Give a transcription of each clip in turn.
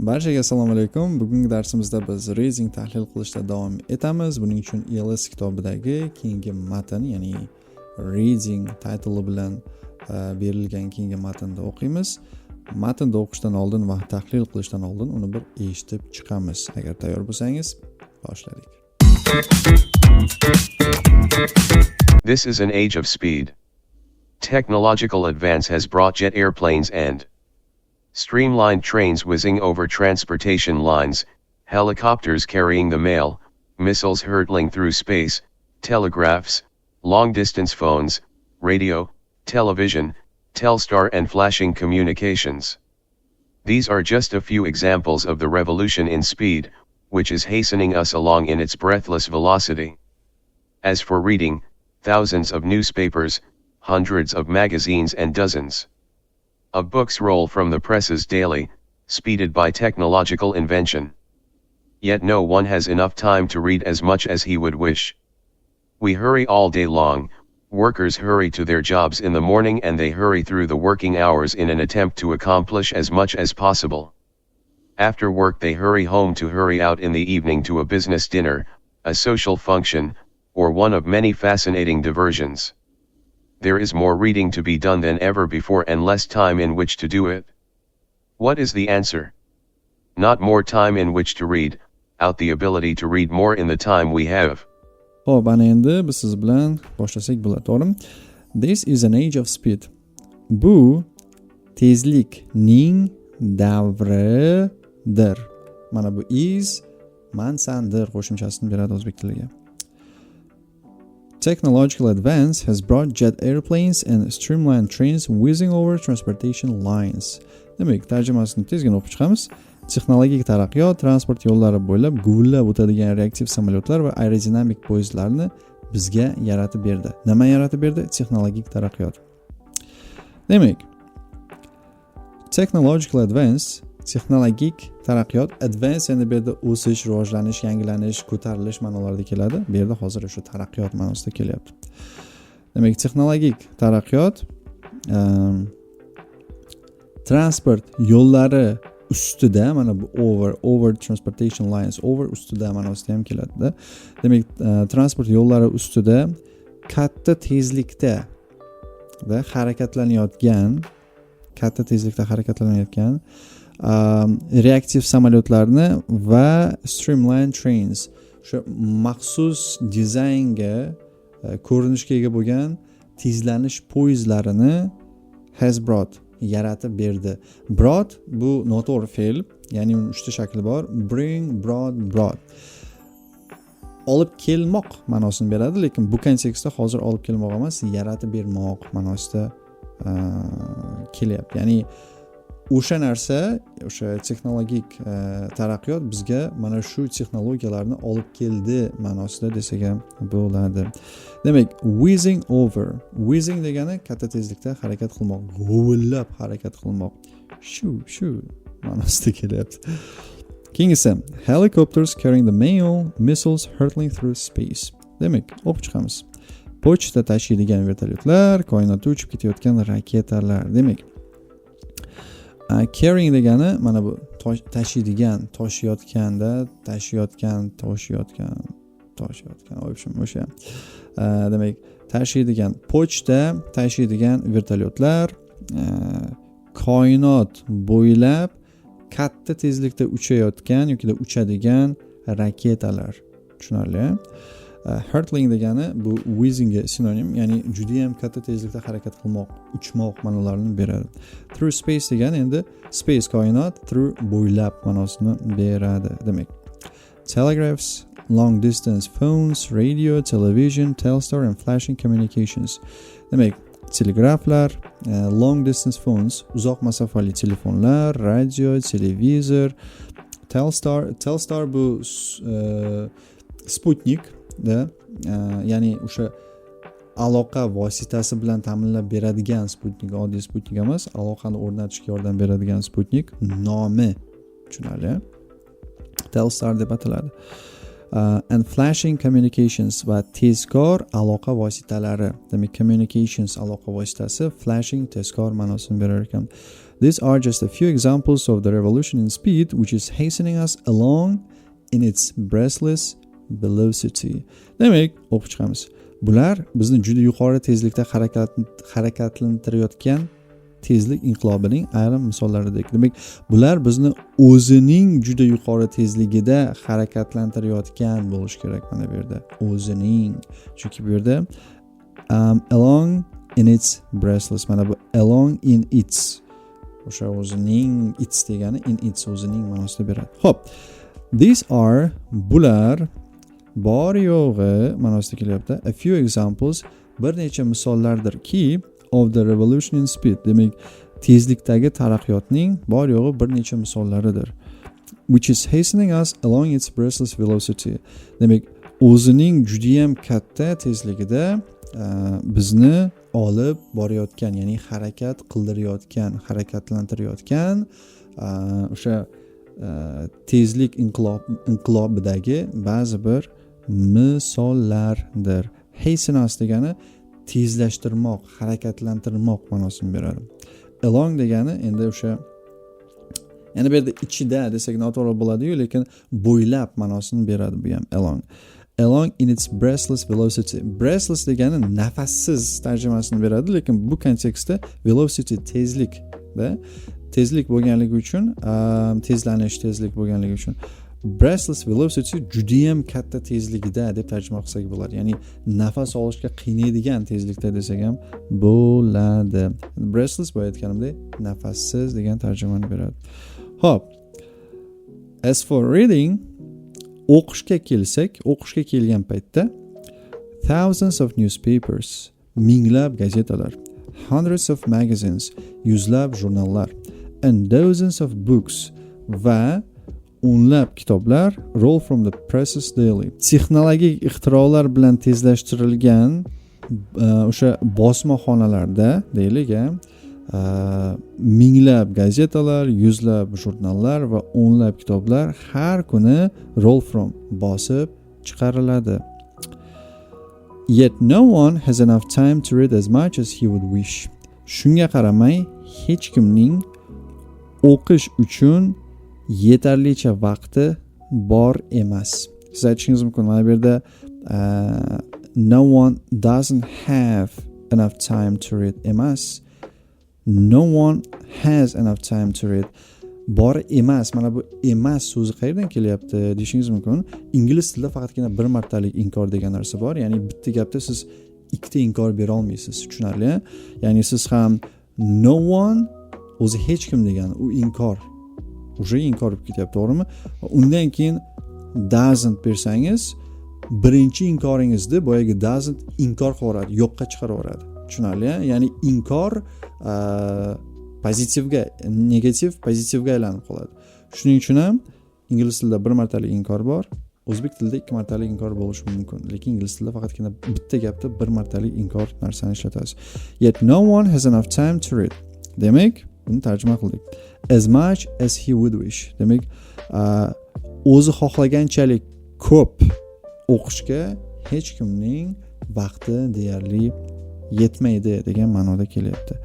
Barchaga assalomu alaykum. Bugungi darsimizda biz reading tahlil qilishda davom etamiz. Buning uchun ELS kitobidagi keyingi matn, ya'ni reading title bilan berilgan keyingi matnni o'qiymiz. Matnni o'qishdan oldin va tahlil qilishdan oldin uni bir eshitib chiqamiz. Agar tayyor bo'lsangiz, boshladik. This is an age of speed. Technological advance has brought jet airplanes and streamlined trains whizzing over transportation lines, helicopters carrying the mail, missiles hurtling through space, telegraphs, long distance phones, radio, television, Telstar, and flashing communications. These are just a few examples of the revolution in speed, which is hastening us along in its breathless velocity. As for reading, thousands of newspapers, hundreds of magazines, and dozens of books roll from the presses daily, speeded by technological invention. Yet no one has enough time to read as much as he would wish. We hurry all day long. Workers hurry to their jobs in the morning and they hurry through the working hours in an attempt to accomplish as much as possible. After work, they hurry home to hurry out in the evening to a business dinner, a social function, or one of many fascinating diversions. There is more reading to be done than ever before and less time in which to do it. What is the answer? Not more time in which to read, but the ability to read more in the time we have. Xo'p, ana endi biz siz bilan boshlasak bo'ladi, to'g'rimi? This is an age of speed. Bu tezlikning davridir. Mana bu is, man, san, dir qo'shimchasini beradi o'zbek tiliga. Technological advance has brought jet airplanes and streamlined trains whizzing over transportation lines. Demak, tarjimasini tezgina o'qib chiqamiz. Texnologik taraqqiyot transport yo'llari bo'ylab guvillab o'tadigan reaktiv samolyotlar va aerodinamik poyezdlarni bizga yaratib berdi. Nima yaratib berdi? Texnologik taraqqiyot. Demak, technological advance, texnologik taraqqiyot. Advance endi bu yerda o'sish, rivojlanish, yangilanish, ko'tarilish ma'nolarida keladi. Bu yerda hozir o'sha taraqqiyot ma'nosida kelyapti. Demak, texnologik taraqqiyot transport yo'llari ustida, mana bu over, over transportation lines, over ustida ma'nosida ham keladida. Demak, transport yo'llari ustida katta tezlikda da harakatlanayotgan, katta tezlikda harakatlanayotgan reaktiv samolyotlarni va streamline trains, o'sha maxsus dizaynga, ko'rinishga ega bo'lgan tezlanish poyezdlarini has brought, yaratib berdi. Brought bu noto'g'ri fe'l, ya'ni uni uchta shakli bor: bring, brought, brought. Olib kelmoq ma'nosini beradi, lekin bu kontekstda hozir olib kelmoq emas, yaratib bermoq ma'nosida kelyapti. Ya'ni o'sha narsa, o'sha texnologik taraqqiyot bizga mana shu texnologiyalarni olib keldi ma'nosida desak ham bo'ladi. Demak, whizzing over, whizzing degani katta tezlikda harakat qilmoq, g'uvillab harakat qilmoq, shu shu ma'nosida kelyapti. Keyingisi helicopters carrying the mail, missiles hurtling through space. Demak, o'qib chiqamiz. Pochta tashiydigan vertolyotlar, koinotda uchib ketayotgan raketalar. Demak, carrying degani mana bu tashiydigan, toshiyotganda, tashiyotgan, toshiyotgan, toshiyotgan, в общем, o'sha. Demak, tashiydigan, pochta tashiydigan vertolyotlar, koinot bo'ylab katta tezlikda uchayotgan yokida uchadigan raketalar. Tushunarli. Hurtling degani bu whizzingga sinonim, ya'ni judayam katta tezlikda harakat qilmoq, uchmoq ma'nolarini beradi. Through space degani endi space koinot, through bo'ylab ma'nosini beradi. Demak, telegraphs, long distance phones, radio, television, Telstar and flashing communications. Demak, telegraflar, long distance phones, uzoq masofali telefonlar, radio, televizor, Telstar. Telstar bu sputnik da, ya'ni o'sha aloqa vositasi bilan ta'minlab beradigan sputnik, oddiy sputnik emas, aloqani o'rnatishga yordam beradigan sputnik nomi. Tushunarli, Telstar deb ataladi. And flashing communications va tezkor aloqa vositalari. Demak, communications aloqa vositasi, flashing tezkor ma'nosini berar ekan. These are just a few examples of the revolution in speed which is hastening us along in its breathless velocity. Demak, o'qib chiqamiz. Bular bizni juda yuqori tezlikda harakatlantirayotgan tezlik inqilobining ayrim misollaridir. Demak, bular bizni o'zining juda yuqori tezligida harakatlantirayotgan bo'lishi kerak mana bu yerda. O'zining. Chunki bu yerda along in its breathless, mana bu along in its, o'sha o'zining, its degani in its, o'zining ma'nosida beradi. Xo'p. These are, bular bor yo'g'i ma'nosida kelyapti. A few examples, bir necha misollardirki, of the revolution in speed. Demak, tezlikdagi taraqqiyotning bor yo'g'i bir necha misollaridir. Which is hastening us along its breathless velocity. Demak, o'zining judayam katta tezligida bizni olib borayotgan, ya'ni harakat qildirayotgan, harakatlantirayotgan o'sha tezlik inqilobidagi ba'zi bir misollardir. Hasten us degani tezlashtirmoq, harakatlantirmoq ma'nosini beradi. Along degani endi o'sha, endi bu yerda ichida desak noto'g'ri bo'ladi-yu, lekin bo'ylab ma'nosini beradi bu ham, along. Along in its breathless velocity. Breathless degani nafassiz tarjimasini beradi, lekin bu kontekstda velocity tezlikda, tezlik bo'lganligi uchun, tezlanish, tezlik bo'lganligi uchun breathless velocity judayam katta tezligida deb tarjima qilsak bo'ladi, ya'ni nafas olishga qiynaydigan tezlikda desak ham bo'ladi. Breathless, boya aytganimdek, nafassiz degan tarjimani beradi. Ho'p, as for reading, o'qishga kelsak, o'qishga kelgan paytda, thousands of newspapers, minglab gazetalar, hundreds of magazines, yuzlab jurnallar, and dozens of books, va o'nlab kitoblar, roll from the presses daily. Texnologik ixtirolar bilan tezlashtirilgan o'sha bosmaxonalarda, deylik, minglab gazetalar, yuzlab jurnallar va o'nlab kitoblar har kuni roll from, bosib chiqariladi. Yet no one has enough time to read as much as he would wish. Shunga qaramay, hech kimning o'qish uchun yetarlicha vaqti bor emas. Siz aytishingiz mumkin, mana bu yerda no one doesn't have enough time to read emas, no one has enough time to read. Bor emas, mana bu emas so'zi qayerdan kelyapti deyishingiz mumkin. Ingliz tilida faqatgina bir martalik inkor degan narsa bor, ya'ni bitta gapda siz ikkita inkor bera olmaysiz. Tushunarli? Ya'ni siz ham no one o'zi hech kim degani, u inkor, уже inkor bo'lib ketyapti, to'g'rimi? Undan keyin doesn't bersangiz, birinchi inkoringizni boyagi doesn't inkor qilib yuboradi, yo'qqa chiqarib yuboradi. Tushunarli? Ya'ni inkor pozitivga, negativ pozitivga aylanib qoladi. Shuning uchun ham ingliz tilida bir martalik inkor bor. O'zbek tilida ikki martalik inkor bo'lishi mumkin, lekin ingliz tilida faqatgina bitta gapda bir martalik inkor narsani ishlatasiz. Yet no one has enough time to read. Demak, buni tarjima qildik. As much as he would wish. Demak, o'zi xohlaganchalik ko'p o'qishga hech kimning vaqti deyarli yetmaydi degan ma'noda kelyapti.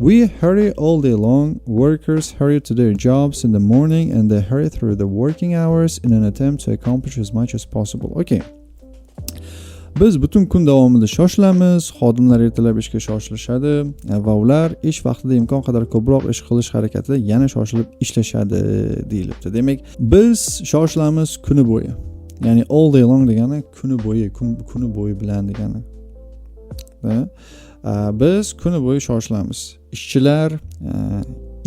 We hurry all day long. Workers hurry to their jobs in the morning and they hurry through the working hours in an attempt to accomplish as much as possible. Okay. Biz butun kun davomida shoshilamiz. Xodimlar ertalab ishga shoshilishadi va ular ish vaqtida imkon qadar ko'proq ish qilish harakatida yana shoshilib ishlashadi, deyilibdi. Demak, biz shoshilamiz kuni bo'yi, ya'ni all day long degani kuni bo'yi, kuni bo'yi bilan degani. Biz kuni bo'yi shoshilamiz. Ishchilar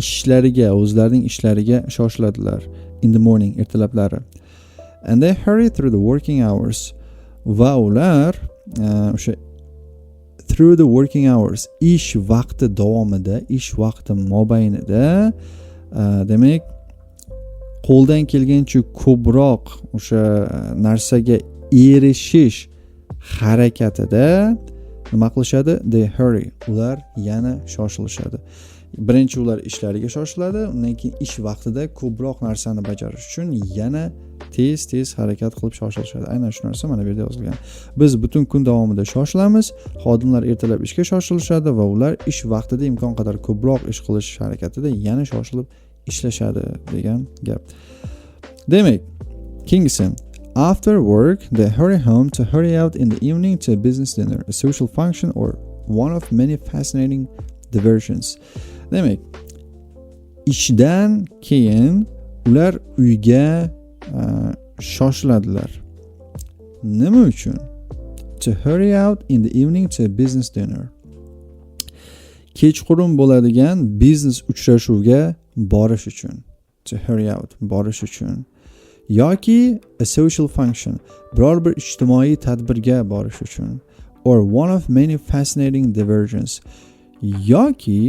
ishlariga, o'zlarining ishlariga shoshiladilar, in the morning, ertalablari, and they hurry through the working hours, va ular o'sha through the working hours, ish vaqti davomida, ish vaqti mobaynida, demak, qo'ldan kelgancha ko'proq o'sha narsaga erishish harakatida Nima qilishadi? They hurry, ular yana shoshilishadi. Birinchi ular ishlariga shoshiladi, undan keyin ish vaqtida ko'proq narsani bajarish uchun yana tez tez harakat qilib shoshilishadi. Aynan shu narsa mana bu yerda yozilgan: biz butun kun davomida shoshilamiz, xodimlar ertalab ishga shoshilishadi va ular ish vaqtida imkon qadar ko'proq ish qilish harakatida yana shoshilib ishlashadi, degan gap. Demak, keyingisi: After work, they hurry home to hurry out in the evening to a business dinner, a social function or one of many fascinating diversions. Demak, ishdan keyin ular uyga shoshiladilar. Nima uchun? To hurry out in the evening to a business dinner. Kechqurun bo'ladigan biznes uchrashuvga borish uchun. To hurry out, borish uchun. Yoki a social function, biror bir ijtimoiy tadbirga borish uchun. Or one of many fascinating diversions. Yoki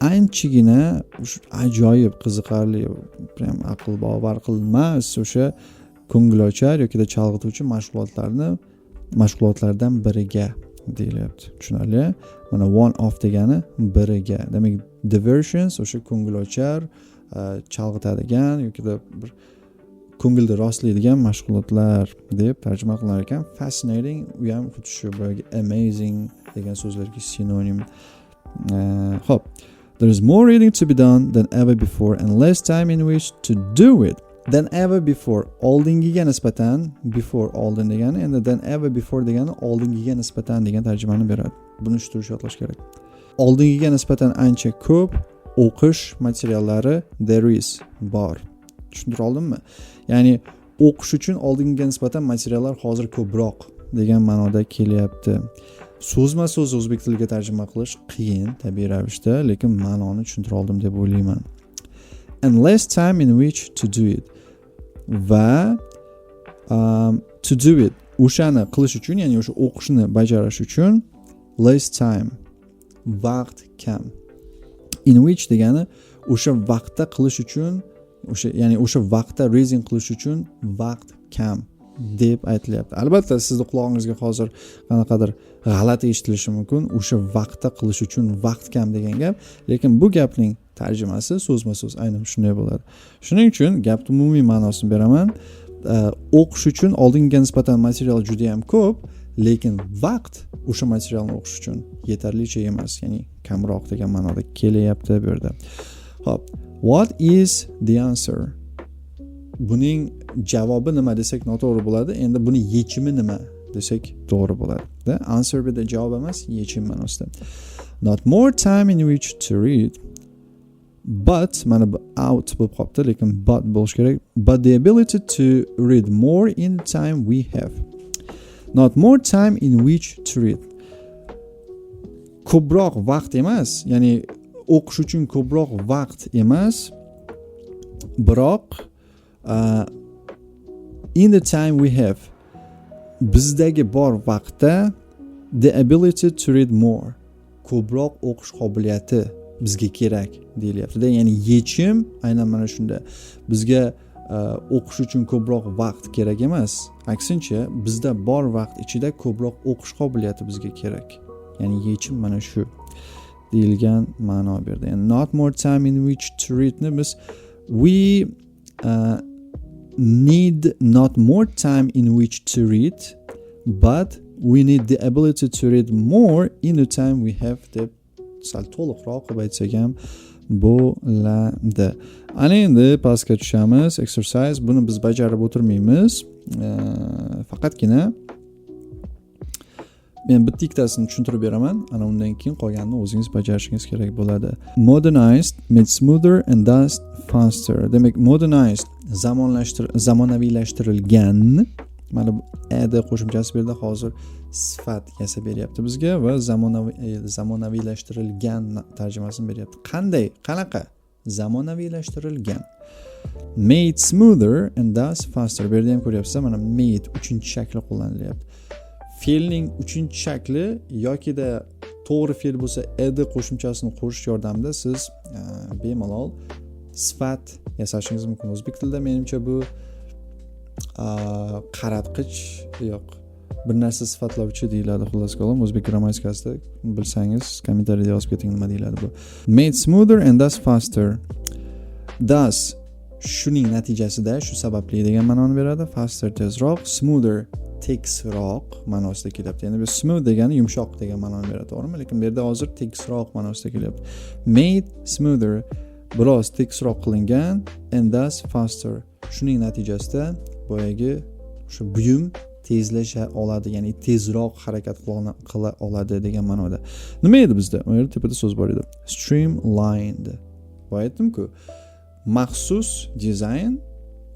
anchagina ajoyib, qiziqarli, prям aql bovar qilmas o'sha ko'ngilochar yokida chalg'ituvchi mashg'ulotlardan biriga, deyilyapti. Tushunarli? Mana, one of degani biriga. Demak, diversions o'sha ko'ngilochar, chalg'itadigan yokida bir ko'ngilni rostlaydigan mashg'ulotlar deb tarjima qilinar ekan. Fascinating, u ham xuddi shu boyagi amazing degan so'zlarga sinonim. Ho'p. There is more reading to be done than ever before and less time in which to do it than ever before. Oldingiga nisbatan. Before oldin degani, endi than ever before degani oldingiga nisbatan degan tarjimani beradi. Buni shu turish yodlash kerak. Oldingiga nisbatan ancha ko'p o'qish materiallari there is, bor. Tushuntira oldimmi? Ya'ni o'qish uchun oldingiga nisbatan materiallar hozir ko'proq degan ma'noda kelyapti. So'zma so'z o'zbek tiliga tarjima qilish qiyin tabiiy ravishda, lekin ma'noni tushuntira oldim deb o'ylayman. And less time in which to do it, va to do it, o'shani qilish uchun, ya'ni o'sha o'qishni bajarish uchun less time, vaqt kam. In which degani o'sha vaqtda qilish uchun, o'sha, ya'ni o'sha vaqtda reading qilish uchun vaqt kam deb aytilyapti. Albatta, sizni qulog'ingizga hozir qanaqadir g'alati eshitilishi mumkin, o'sha vaqtda qilish uchun vaqt kam degan gap, lekin bu gapning tarjimasi so'zma so'z aynan shunday bo'ladi. Shuning uchun gapni umumiy ma'nosini beraman: o'qish uchun oldingiga nisbatan material juda yam ko'p, lekin vaqt o'sha materialni o'qish uchun yetarlicha emas, ya'ni kamroq degan ma'noda kelyapti bu yerda. Ho'p, what is the answer? Buning javobi nima desak, noto'g'ri bo'ladi. Endi buni yechimi nima desak, to'g'ri bo'ladi. Answer bu yerda javob emas, yechim ma'nosida. Not more time in which to read, but, mana bu out bo'lib qolibdi, lekin but bo'lishi kerak, but the ability to read more in the time we have. Not more time in which to read, ko'proq vaqt emas, ya'ni o'qish uchun ko'proq vaqt emas, biroq in the time we have, bizdagi bor vaqtda, the ability to read more, ko'proq o'qish qobiliyati bizga kerak, deyilyaptida. Ya'ni yechim aynan mana shunda: bizga o'qish uchun ko'proq vaqt kerak emas, aksincha, bizda bor vaqt ichida ko'proq o'qish qobiliyati bizga kerak. Ya'ni yechim mana shu deyilgan ma'no berdi. Ya'ni not more time in which to readni biz we need not more time in which to read, but we need the ability to read more in the time we have deb sal to'liqroq qilib aytsak ham bo'ladi. Ana endi pastga tushamiz. Exercise, buni biz bajarib o'tirmaymiz, faqatgina men bitta ikkitasini tushuntirib beraman, ana undan keyin qolganini o'zingiz bajarishingiz kerak bo'ladi. Modernized, made smoother and thus faster. Demak, modernized, zamonlashtir, zamonaviylashtirilgan. Mana bu ed qo'shimchasi bu yerda hozir sifat yasab beryapti bizga va zamonaviy, zamonaviylashtirilgan tarjimasini beryapti. Qanday, qanaqa zamonaviylashtirilgan? Made smoother and thus faster. Bu yerda ham ko'ryapsizlar, mana made uchinchi shakli qo'llanilyapti. Fe'lning uchinchi shakli yokida to'g'ri fe'l bo'lsa, ed qo'shimchasini qo'shish yordamida siz bemalol sifat yasashingiz mumkin. O'zbek tilida, menimcha, bu qaratqich yo'q. Bir narsa sifatlovchi deyiladi, xullas kalom, o'zbek grammatikasida. Bilsangiz, kommentariyada yozib keting, nima deyiladi bu. Made smoother and thus faster. Thus, shuning natijasida, shu sababli degan ma'noni beradi. Faster, tezroq, smoother, tekisroq ma'nosida kelyapti. Endi bu smooth degani yumshoq degan ma'noni beradi, to'g'rimi? Lekin bu yerda hozir tekisroq ma'nosida kelyapti. Made smoother, biroz tekisroq qilingan, and thus faster, shuning natijasida boyagi o'sha buyum tezlasha oladi, ya'ni tezroq harakat qila oladi degan ma'noda. Nima edi bizda? U yerda tepada so'z bor edi, streamlined. Boya aytdimku, maxsus dizayn,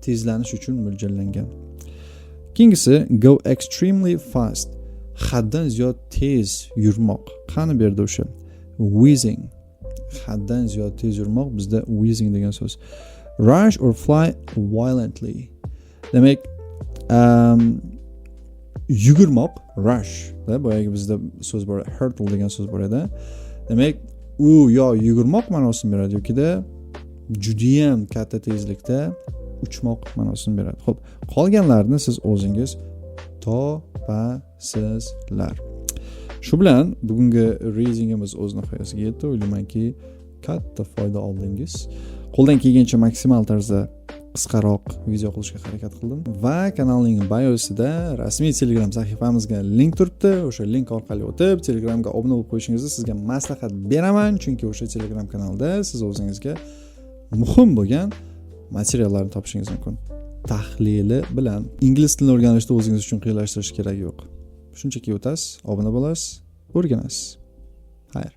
tezlanish uchun mo'ljallangan. Keyingisi go extremely fast, haddan ziyod tez yurmoq. Qani bu yerda o'sha whizzing, haddan ziyod tez yurmoq, bizda whizzing degan so'z. Rush or fly violently, demak, yugurmoq, rush da, boyagi bizda so'z bor, hurtle degan so'z bor edi. Demak, u yo yugurmoq ma'nosini beradi yokida judayam katta tezlikda uchmoq ma'nosini beradi. Ho'p, qolganlarini siz o'zingiz topasizlar. Shu bilan bugungi readingimiz o'z nihoyasiga yetdi. O'ylaymanki, katta foyda oldingiz. Qo'ldan kelgancha maksimal tarzda qisqaroq video qilishga harakat qildim va kanalning biosida rasmiy Telegram sahifamizga link turibdi. O'sha link orqali o'tib, Telegramga obuna bo'lib qo'yishingizni sizga maslahat beraman, chunki o'sha Telegram kanalda siz o'zingizga muhim bo'lgan materiallarni topishingiz mumkin tahlili bilan. Ingliz tilini o'rganishda o'zingiz uchun qiyinlashtirish keragi yo'q. Shunchaki o'tasiz, obuna bo'lasiz, o'rganasiz. Xayr.